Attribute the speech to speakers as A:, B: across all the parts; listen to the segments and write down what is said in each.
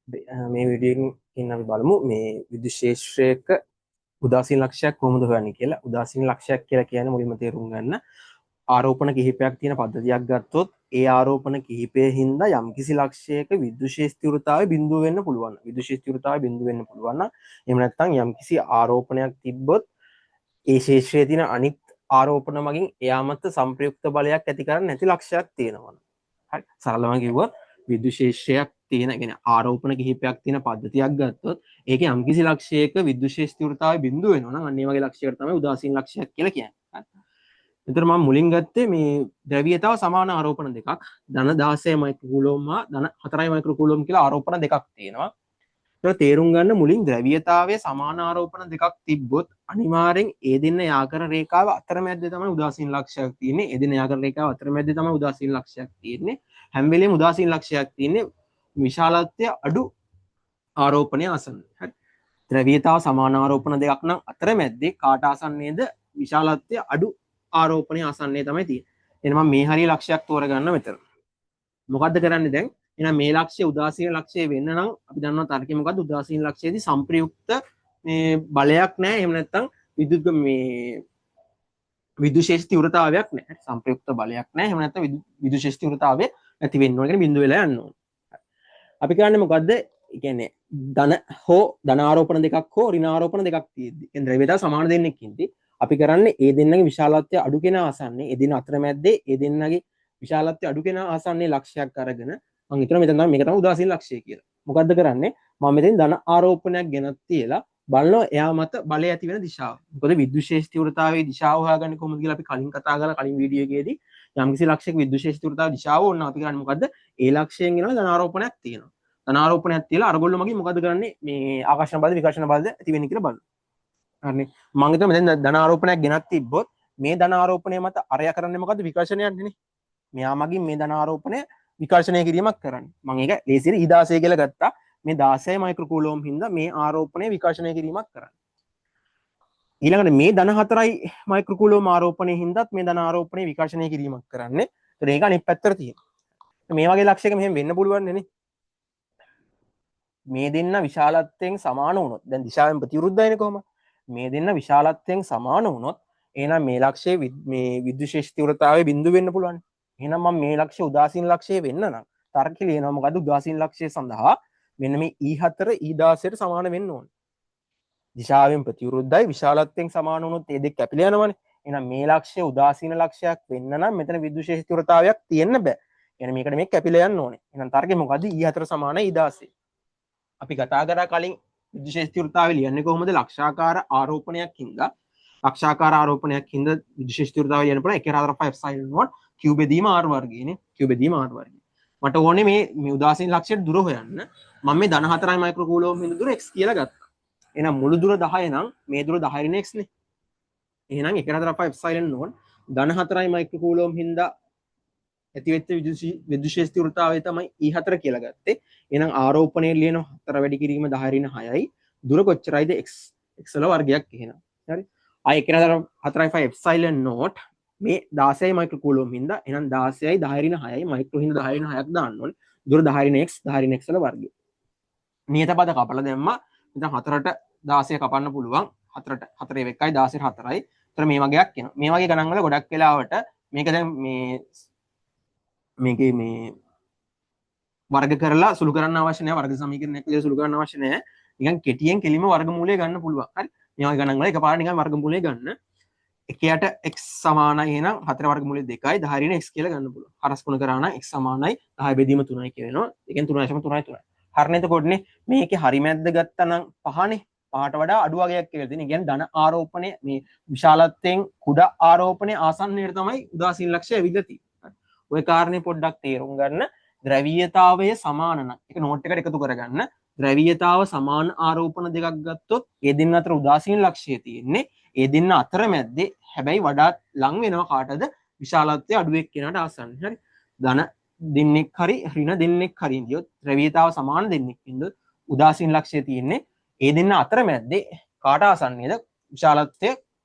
A: මේ වීඩියෝ එකකින් අපි බලමු මේ විද්‍යුත් ක්ෂේත්‍රයක උදාසීන ලක්ෂයක් කොහොමද හොයන්නේ කියලා. උදාසීන ලක්ෂයක් කියලා කියන්නේ මුලින්ම තේරුම් ගන්න ආරෝපණ කිහිපයක් තියෙන පද්ධතියක් ගත්තොත් ඒ ආරෝපණ කිහිපය හින්දා යම්කිසි ලක්ෂයක විද්‍යුත් ක්ෂේත්‍ර තීව්‍රතාවය බිඳුව වෙන්න පුළුවන්. විද්‍යුත් ක්ෂේත්‍ර තීව්‍රතාවය බිඳුව වෙන්න පුළුවන් නම් එහෙම නැත්නම් යම්කිසි ආරෝපණයක් තිබ්බොත් ඒ ක්ෂේත්‍රයේ තියෙන අනිත් ආරෝපණ මගින් එයා මත සංප්‍රයුක්ත බලයක් ඇති කරන්නේ නැති ලක්ෂයක් තියෙනවා. හරි. සරලව කිව්වොත් විද්‍යුත් ක්ෂේත්‍රයක් තියෙන, කියන්නේ ආරෝපණ කිහිපයක් තියෙන පද්ධතියක් ගත්තොත් ඒකේ යම්කිසි ලක්ෂයක විද්‍යුත් ක්ෂේත්‍ර තීව්‍රතාවය බිඳුව වෙනවා නම් අන්න ඒ වගේ ලක්ෂයකට තමයි උදාසීන ලක්ෂයක් කියලා කියන්නේ. හරි. මෙතන මම මුලින් ගත්තේ මේ ද්‍රව්‍යතාව සමාන ආරෝපණ දෙකක්, ධන 16 මයික්‍රෝ කූලොම් හා ධන 4 මයික්‍රෝ කූලොම් කියලා ආරෝපණ දෙකක් තියෙනවා. ඒක තේරුම් ගන්න මුලින් ද්‍රව්‍යතාවයේ සමාන ආරෝපණ දෙකක් තිබ්බොත් අනිවාර්යෙන් ඒ දෙන්න යා කරන රේඛාව අතරමැද්දේ තමයි උදාසීන ලක්ෂයක් තියෙන්නේ. ඒ දෙන්න යා කරන රේඛාව අතරමැද්දේ තමයි උදාසීන ලක්ෂයක් තියෙන්නේ. හැම වෙලේම උදාසීන ලක්ෂයක් තියෙන්නේ විශාලත්වය අඩු ආරෝපණය ආසන්න. හරි. ද්‍රව්‍යතාව සමාන ආරෝපණ දෙකක් නම් අතරමැද්දේ කාට ආසන්නයේද? විශාලත්වය අඩු ආරෝපණය ආසන්නයේ තමයි තියෙන්නේ. එහෙනම් මම මේ හරිය ලක්ෂයක් තෝරගන්න මෙතන. මොකද්ද කරන්නේ දැන්? එහෙනම් මේ ලක්ෂ්‍ය උදාසීන ලක්ෂ්‍ය වෙන්න නම් අපි දන්නවා තර්කය මොකද්ද? උදාසීන ලක්ෂ්‍යයේදී සංප්‍රයුක්ත මේ බලයක් නෑ. එහෙම නැත්නම් විද්‍යුත් මේ විද්‍යුත් ක්ෂේත්‍ර තීව්‍රතාවයක් නෑ. සංප්‍රයුක්ත බලයක් නෑ. එහෙම නැත්නම් විද්‍යුත් ක්ෂේත්‍ර තීව්‍රතාවය නැති වෙන්න ඕන. ඒ කියන්නේ බිඳුව වෙලා යන්න ඕන. අපි කරන්නේ මොකද්ද? ඒ කියන්නේ ධන හෝ ධන ආරෝපණ දෙකක් හෝ ඍණ ආරෝපණ දෙකක් තියෙද්දි. ඒ කියන්නේ ද්‍රව්‍යතාව සමාන දෙන්නෙක් ඉද්දි අපි කරන්නේ ඒ දෙන්නගේ විශාලත්වය අඩු කෙනා ආසන්නේ, ඒ දෙන්න අතරමැද්දේ ඒ දෙන්නගේ විශාලත්වය අඩු කෙනා ආසන්නේ ලක්ෂයක් අරගෙන මං හිතනවා මෙතන තමයි මේක තමයි උදාසීන ලක්ෂය කියලා. මොකද්ද කරන්නේ? මම මෙතෙන් ධන ආරෝපණයක් ගෙනත් තියලා බලනවා එයා මත බලය ඇති වෙන දිශාව. මොකද විද්‍යුත් ක්ෂේත්‍ර තීව්‍රතාවයේ දිශාව හොයාගන්නේ කොහොමද කියලා අපි කලින් කතා කරලා කලින් වීඩියෝ එකේදී යම්කිසි ලක්ෂයක විද්‍යුත් ක්ෂේත්‍ර තීව්‍රතාව දිශාව ඕන අපි කරන්නේ මොකද්ද? ඒ ලක්ෂයෙන් ගෙනලා ධන ආරෝපණයක් තියෙනවා. ධන ආරෝපණයක් තියලා අරගොල්ලෝ මගින් මොකද්ද කරන්නේ? මේ ආකර්ෂණ බලද විකර්ෂණ බලද ඇති වෙන්නේ කියලා බලනවා. හරිනේ. මං හිතනවා මෙතෙන් ධන ආරෝපණයක් ගෙනත් තිබ්බොත් මේ ධන ආරෝපණය මත අරයා කරන්නේ මොකද්ද? විකර්ෂණයක් නේ. මෙයා මගින් මේ ධන ආරෝපණය විකර්ෂණය කිරීමක් කරන්නේ. මං ඒක ලේසියට E16 කියලා ගත්තා. මේ 16 මයික්‍රෝ කූලොම් හින්දා මේ ආරෝපණය විකර්ෂණය කිරීමක් කරන්නේ. ඊළඟට මේ ධන 4 මයික්‍රෝ කූලොම් ආරෝපණය හින්දාත් මේ ධන ආරෝපණය විකර්ෂණය කිරීමක් කරන්නේ. ඒතර ඒක අනිත් පැත්තට තියෙනවා. මේ වගේ ලක්ෂයක මෙහෙම වෙන්න පුළුවන් නේ. මේ දෙන්න විශාලත්වයෙන් සමාන වුණොත් දැන් දිශාවෙන් ප්‍රතිවිරුද්ධයිනේ කොහොම? මේ දෙන්න විශාලත්වයෙන් සමාන වුණොත් එහෙනම් මේ ලක්ෂයේ මේ විද්‍යුත් ක්ෂේත්‍ර තීව්‍රතාවය බිඳු වෙන්න පුළුවන්. එහෙනම් මම මේ ලක්ෂ්‍ය උදාසීන ලක්ෂ්‍ය වෙන්න නම් තර්කය ලියනවා මොකද්ද? උදාසීන ලක්ෂ්‍ය සඳහා මෙන්න මේ E4 E16ට සමාන වෙන්න ඕනේ. දිශාවෙන් ප්‍රතිවිරුද්ධයි විශාලත්වයෙන් සමාන වුණොත් ඒ දෙක කැපිලා යනවනේ. එහෙනම් මේ ලක්ෂ්‍ය උදාසීන ලක්ෂ්‍යයක් වෙන්න නම් මෙතන විද්‍යුත් ක්ෂේත්‍ර තීව්‍රතාවයක් තියෙන්න බෑ. يعني මේකට මේ කැපිලා යන්න ඕනේ. එහෙනම් තර්කය මොකද්ද? E4 සමානයි E16. අපි කතා කරා කලින් විද්‍යුත් ක්ෂේත්‍ර තීව්‍රතාවය ලියන්නේ කොහොමද? ලක්ෂාකාර ආරෝපණයක් හින්දා. ලක්ෂාකාර ආරෝපණයක් හින්දා විද්‍යුත් ක්ෂේත්‍ර තීව්‍රතාවය ලියන්න පුළුවන් එක හතර පහ එප්සයිලන් නොට් q බෙදීම r වර්ගයනේ. q බෙදීම r වර්ගය. මට ඕනේ මේ උදාසීන ලක්ෂයට දුර හොයන්න. මම මේ ධන 4 මයික්‍රෝ කූලොම් හින්දා දුර x කියලා ගත්තා. එහෙනම් මුළු දුර 10 නම් මේ දුර 10 ඍණ x නේ. එහෙනම් එක හතර පහ එප්සයිලන් නොට් ධන 4 මයික්‍රෝ කූලොම් හින්දා ඇතිවෙච්ච විද්‍යුත් ක්ෂේත්‍ර තීව්‍රතාවය තමයි E4 කියලා ගත්තේ. එහෙනම් ආරෝපණය ලියන 4 වැඩි කිරීම 10 ඍණ 6යි. දුර කොච්චරයිද? x x වල වර්ගයක් එහෙනම්. හරි. ආයෙ එක හතර හතරයි පහ එප්සයිලන් නොට් මේ 16 මයික්‍රෝ කූලොම් හින්දා එහෙනම් 16යි 10 ඍණ 6යි මයික්‍රෝ හින්දා 10 ඍණ 6ක් දාන්න ඕනේ. දුර 10 ඍණ x 10 ඍණ x වල වර්ගය. නියත පද කපලා දැම්මා. ඉතින් 4ට 16 කපන්න පුළුවන්. 4ට 4 එකයි 16 4යි. ඒතර මේ වගේක් එනවා. මේ වගේ ගණන් වල ගොඩක් වෙලාවට මේක දැන් මේ මේකේ මේ වර්ග කරලා සුළු කරන්න අවශ්‍ය නෑ. වර්ග සමීකරණයක් විදිහට සුළු කරන්න අවශ්‍ය නෑ. නිකන් කෙටියෙන් කෙලින්ම වර්ගමූලය ගන්න පුළුවන්. හරි. මේ වගේ ගණන් වල එකපාරට නිකන් වර්ගමූලය ගන්න. එකයට x සමානයි එහෙනම් 4 වර්ගමූලය 2යි 10 ඍණ x කියලා ගන්න පුළුවන්. හරස් ගුණ කරා නම් x සමානයි 10 බෙදීම 3යි කියලා එනවා. ඒ කියන්නේ 3.33. හරිනේ එතකොටනේ මේකේ හරි මැද්ද ගත්තා නම් 5නේ. 5ට වඩා අඩු වගයක් කියලා තියෙන. ඒ කියන්නේ ධන ආරෝපණය මේ විශාලත්වයෙන් කුඩා ආරෝපණය ආසන්නයට තමයි උදාසීන ලක්ෂ්‍ය ඇවිල්ලා තියෙන්නේ. ඔය කාරණේ පොඩ්ඩක් තේරුම් ගන්න. ද්‍රව්‍යතාවය සමාන නම් ඒක නෝට් එකට එකතු කරගන්න. ද්‍රව්‍යතාව සමාන ආරෝපණ දෙකක් ගත්තොත් ඒ දෙන්න අතර උදාසීන ලක්ෂ්‍යය තියෙන්නේ. ඒ දෙන්න අතර මැද්දේ හැබැයි වඩාත් ලං වෙනවා කාටද? විශාලත්වය අඩු එක්කෙනාට ආසන්න. හරි. ධන දෙන්නෙක් හරි ඍණ දෙන්නෙක් හරි ඉඳියොත් ද්‍රව්‍යතාව සමාන දෙන්නෙක් ඉඳොත් උදාසීන ලක්ෂ්‍යය තියෙන්නේ ඒ දෙන්න අතර මැද්දේ කාට ආසන්නයේද? විශාලත්වය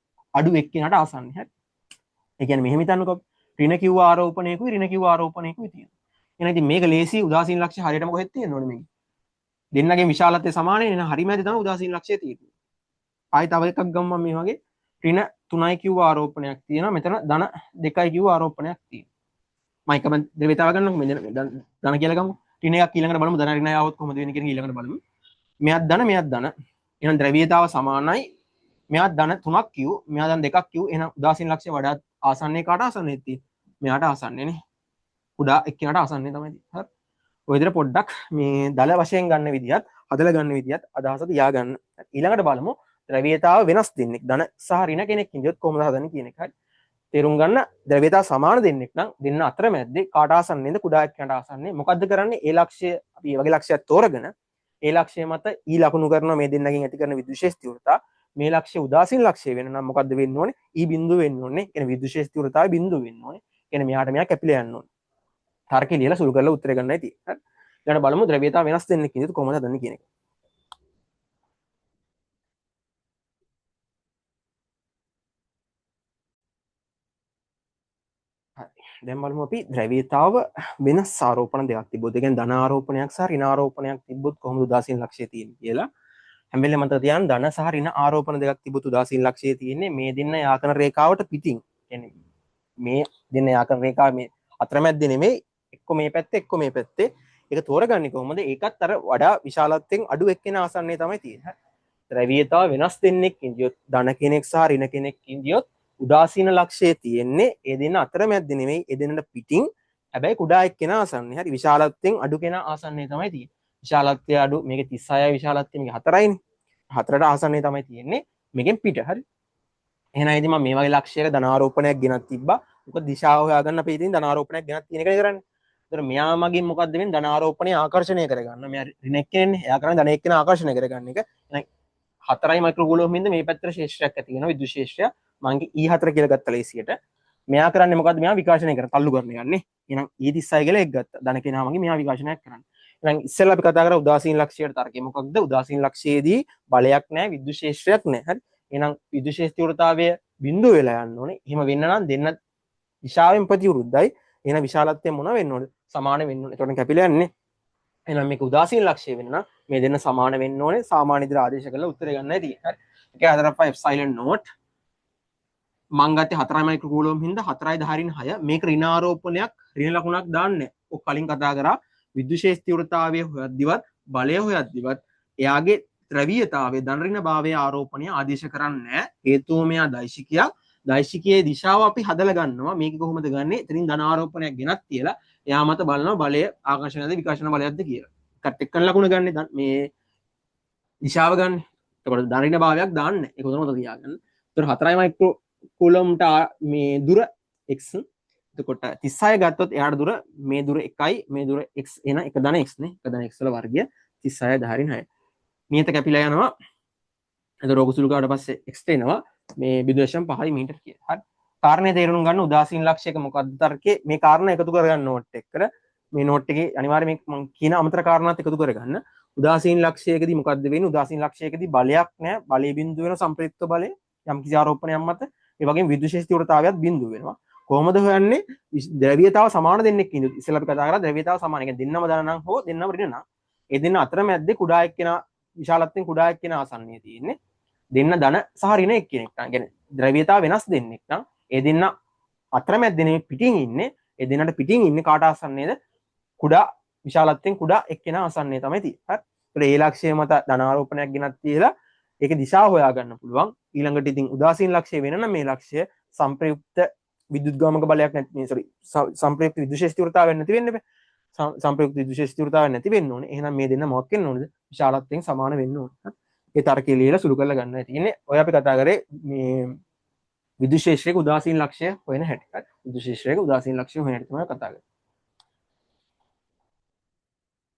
A: අඩු එක්කෙනාට ආසන්නයි. හරි. ඒ කියන්නේ මෙහෙම හිතන්නකෝ. ඍණ කිව්ව ආරෝපණයකුයි ඍණ කිව්ව ආරෝපණයකුයි තියෙනවා. එහෙනම් ඉතින් මේක ලේසි උදාසීන ලක්ෂ්‍ය හරියටම කොහෙද තියෙන්න ඕනේ මේක? දෙන්නගේ විශාලත්වය සමානයි. එහෙනම් හරි මැද තමයි උදාසීන ලක්ෂ්‍යය තියෙන්නේ. ආයි තව එකක් ගමු මම මේ වගේ ඍණ 3යි කිව්ව ආරෝපණයක් තියෙනවා. මෙතන ධන 2යි කිව්ව ආරෝපණයක් තියෙනවා. මම එකම ද්‍රව්‍යතාව ගන්නකො මේ ධන කියලා ගමු. ඍණ එකක් ඊළඟට බලමු ධන ඍණ ආවොත් කොහොමද වෙන්නේ කියන එක ඊළඟට බලමු. මෙයාත් ධන මෙයාත් ධන. එහෙනම් ද්‍රව්‍යතාව සමානයි. මෙයාත් ධන 3ක් කිව් මෙයා ධන 2ක් කිව්. එහෙනම් උදාසීන ලක්ෂ්‍ය වඩාත් ආසන්නයේ කාට ආසන්නයේද තියෙන්නේ? මෙයාට ආසන්නයේ නේ. කුඩා එක්කෙනාට ආසන්නයේ තමයි තියෙන්නේ. හරි. ඔය විදිහට පොඩ්ඩක් මේ දල වශයෙන් ගන්න විදියත් හදලා ගන්න විදියත් අදහස තියාගන්න. ඊළඟට බලමු ද්‍රව්‍යතාව වෙනස් දෙන්නෙක් ධන සහ ඍණ කෙනෙක් ඉඳියොත් කොහොමද හදන්නේ කියන එක. හරි. තේරුම් ගන්න ද්‍රව්‍යතාව සමාන දෙන්නෙක් නම් දෙන්න අතරමැද්දේ කාට ආසන්නේද? කුඩා එක්කෙනාට ආසන්නේ. මොකද්ද කරන්නේ? ඒ ලක්ෂ්‍ය අපි මේ වගේ ලක්ෂ්‍යයක් තෝරගෙන ඒ ලක්ෂ්‍ය මත ඊ ලකුණු කරනවා මේ දෙන්නගෙන් ඇති කරන විද්‍යුත් ශේෂ තීව්‍රතා. මේ ලක්ෂ්‍ය උදාසීන ලක්ෂ්‍ය වෙන නම් මොකද්ද වෙන්න ඕනේ? ඊ බිඳුව වෙන්න ඕනේ. ඒ කියන්නේ විද්‍යුත් ශේෂ තීව්‍රතාවය බිඳුව වෙන්න ඕනේ. ඒ කියන්නේ මෙයාට මෙයා කැපිලා යන්න ඕනේ. තර්කය ලියලා සුළු කරලා උත්තරය ගන්නයි තියෙන්නේ. හරි. ඊළඟට බලමු ද්‍රව්‍යතාව වෙනස් දෙන්නෙක් ඉඳියොත් කොහොමද හදන්නේ කියන එක. හරි. දැන් බලමු අපි ද්‍රව්‍යතාව වෙනස් ආරෝපණ දෙකක් තිබ්බොත්, ඒ කියන්නේ ධන ආරෝපණයක් සහ ඍණ ආරෝපණයක් තිබ්බොත් කොහොමද උදාසීන ලක්ෂ්‍යය තියෙන්නේ කියලා. හැම වෙලේම මතක තියාගන්න ධන සහ ඍණ ආරෝපණ දෙකක් තිබ්බොත් උදාසීන ලක්ෂ්‍යය තියෙන්නේ මේ දෙන්න යාකන රේඛාවට පිටින්. ඒ කියන්නේ මේ දෙන්න යාකන රේඛාව මේ අතරමැද්දේ නෙමෙයි, එක්ක මේ පැත්තේ එක්ක මේ පැත්තේ. ඒක තෝරගන්නේ කොහොමද? ඒකත් අර වඩා විශාලත්වයෙන් අඩු එක්කෙනා ආසන්නයේ තමයි තියෙන්නේ. හරි. ද්‍රව්‍යතාව වෙනස් දෙන්නෙක් ඉඳියොත් ධන කෙනෙක් සහ ඍණ කෙනෙක් ඉඳියොත් උදාසීන ලක්ෂ්‍යය තියෙන්නේ ඒ දෙන්න අතරමැද්දේ නෙමෙයි, ඒ දෙන්නට පිටින්. හැබැයි කුඩා එක්කෙනා ආසන්නයේ. හරි. විශාලත්වයෙන් අඩු කෙනා ආසන්නයේ තමයි තියෙන්නේ. විශාලත්වය අඩු මේක 36යි විශාලත්වය මේක 4යිනේ. 4ට ආසන්නයේ තමයි තියෙන්නේ මේකෙන් පිට. හරි. එහෙනම් ඉතින් මම මේ වගේ ලක්ෂ්‍යයක ධන ආරෝපණයක් ගෙනත් තිබ්බා. මොකද දිශාව හොයාගන්න අපි ඉතින් ධන ආරෝපණයක් ගෙනත් තියෙන එකනේ කරන්නේ. ඒතර මෙයා මගින් මොකද්ද වෙන්නේ? ධන ආරෝපණය ආකර්ෂණය කරගන්න. මෙයා ඍණ එක්කෙනෙන්නේ. එයා කරන්නේ ධන එක්කෙනා ආකර්ෂණය කරගන්න එක. එහෙනම් 4යි මයික්‍රෝ කූලොම් හින්දා මේ පැත්තට ශේෂ්ත්‍රයක් ඇති වෙනවා විද්‍යුත් ශේෂ්ත්‍රය. මං E4 කියලා ගත්තා ලේසියට. මෙයා කරන්නේ මොකද්ද? මෙයා විකාශනය කරන තල්ලු කරන යන්නේ. එහෙනම් E36 කියලා එක ගත්තා. ධන කෙනා මගින් මෙයා විකාශනයක් කරන්නේ. එහෙනම් ඉස්සෙල්ලා අපි කතා කරා උදාසීන ලක්ෂ්‍යයට තර්කය. මොකක්ද? උදාසීන ලක්ෂ්‍යයේදී බලයක් නැහැ, විද්‍යුත් ශේෂ්ත්‍රයක් නැහැ. හරි. එහෙනම් විද්‍යුත් ශේෂ්ත්‍ර තීව්‍රතාවය බිඳුව වෙලා යන්න ඕනේ. එහෙම වෙන්න නම් දෙන්න දිශාවෙන් ප්‍රතිවිරුද්ධයි. එහෙනම් විශාලත්වය මොන වෙන්න ඕනද? සමාන වෙන්න ඕනේ. එතකොට කැපිලා යන්නේ. එහෙනම් මේක උදාසීන ලක්ෂ්‍ය වෙන්න නම් මේ දෙන්න සමාන වෙන්න ඕනේ. සාමාන්‍ය විදිහට ආදේශ කරලා උත්තරය ගන්නයි තියෙන්නේ. හරි. එක හතර පහ එප්සයිලන් නෝට් මං ගත්තේ 4 මයික්‍රෝ කූලොම් හින්දා 4යි 10 6. මේක ඍණ ආරෝපණයක් ඍණ ලකුණක් දාන්නේ. ඔක් කලින් කතා කරා විද්‍යුත් ශේෂ තීව්‍රතාවය හොයද්දිවත් බලය හොයද්දිවත් එයාගේ ද්‍රව්‍යතාවය ධන ඍණ භාවයේ ආරෝපණය ආදේශ කරන්නේ නැහැ. හේතුව මෙයා දෛශිකයක්. දෛශිකයේ දිශාව අපි හදලා ගන්නවා. මේක කොහොමද ගන්නෙ? එතනින් ධන ආරෝපණයක් ගෙනත් තියලා එයා මත බලනවා බලය ආකර්ෂණයද විකර්ෂණ බලයක්ද කියලා. එකත් එක්කන ලකුණ ගන්නෙ මේ දිශාව ගන්න. එතකොට ධන ඍණ භාවයක් දාන්නේ. ඒක හොඳට මතක තියාගන්න. එතකොට 4 මයික්‍රෝ කූලොම්ට මේ දුර x. එතකොට 36 ගත්තොත් එයාට දුර මේ දුර 1යි මේ දුර x එන එක ධන x නේ. එක ධන x වල වර්ගය 36 ධාරින් 6. නියත කැපිලා යනවා. එතකොට රෝග සුළු කරාට පස්සේ x එනවා මේ 0.5 මීටර කියලා. හරි. කාරණේ තේරුම් ගන්න උදාසීන ලක්ෂ්‍යයක මොකද්ද තර්කේ? මේ කාරණා එකතු කරගන්න නෝට් එකට. මේ නෝට් එකේ අනිවාර්යයෙන් මේ මං කියන අමතර කාරණාත් එකතු කරගන්න. උදාසීන ලක්ෂ්‍යයකදී මොකද්ද වෙන්නේ? උදාසීන ලක්ෂ්‍යයකදී බලයක් නෑ. බලය බිඳුව වෙන සම්ප්‍රයුක්ත බලය යම් කිසි ආරෝපණයක් මත. ඒ වගේම විද්‍යුත් ශේෂ තීව්‍රතාවයත් බිඳුව වෙනවා. කොහොමද හොයන්නේ? ද්‍රව්‍යතාව සමාන දෙන්නෙක් ඉඳි. ඉස්සෙල්ලා අපි කතා කරා ද්‍රව්‍යතාව සමාන. ඒ කියන්නේ දෙන්නම ධන නම් හෝ දෙන්නම ඍණ නම් ඒ දෙන්න අතරමැද්දේ කුඩා එක්කෙනා විශාලත්වයෙන් කුඩා එක්කෙනා ආසන්නයේ තියෙන්නේ. දෙන්න ධන සහ ඍණ එක්කෙනෙක් නම්. ඒ කියන්නේ ද්‍රව්‍යතාව වෙනස් දෙන්නෙක් නම් ඒ දෙන්න අතරමැද්දේ නෙමෙයි පිටින් ඉන්නේ. ඒ දෙන්නට පිටින් ඉන්නේ කාට ආසන්නයේද? කුඩා විශාලත්වයෙන් කුඩා එක්කෙනා ආසන්නයේ තමයි තියෙන්නේ. හරි. ඒතකොට ඒ ලක්ෂ්‍යය මත ධන ආරෝපණයක් ගෙනත් තියලා ඒකේ දිශාව හොයා ගන්න පුළුවන්. ඊළඟට ඉතින් උදාසීන ලක්ෂ්‍ය වෙන නම් මේ ලක්ෂ්‍ය සම්ප්‍රයුක්ත විද්‍යුත් ගාමක බලයක් නැති මේ සෝරි සම්ප්‍රයුක්ත විද්‍යුත් ශේෂ තීව්‍රතාවයක් නැති වෙන්න බෑ. සම්ප්‍රයුක්ත විද්‍යුත් ශේෂ තීව්‍රතාවයක් නැති වෙන්න ඕනේ. එහෙනම් මේ දෙන්න මොකක් වෙන්න ඕනේද? විශාලත්වයෙන් සමාන වෙන්න ඕනේ. හරි. ඒ තර්කය ලියලා සුළු කරලා ගන්නයි තියෙන්නේ. ඔය අපි කතා කරේ මේ විද්‍යුත් ශේෂ්ත්‍රයක උදාසීන ලක්ෂ්‍ය හොයන හැටි. හරි. විද්‍යුත් ශේෂ්ත්‍රයක උදාසීන ලක්ෂ්‍ය හොයන හැටි තමයි කතා කරන්නේ.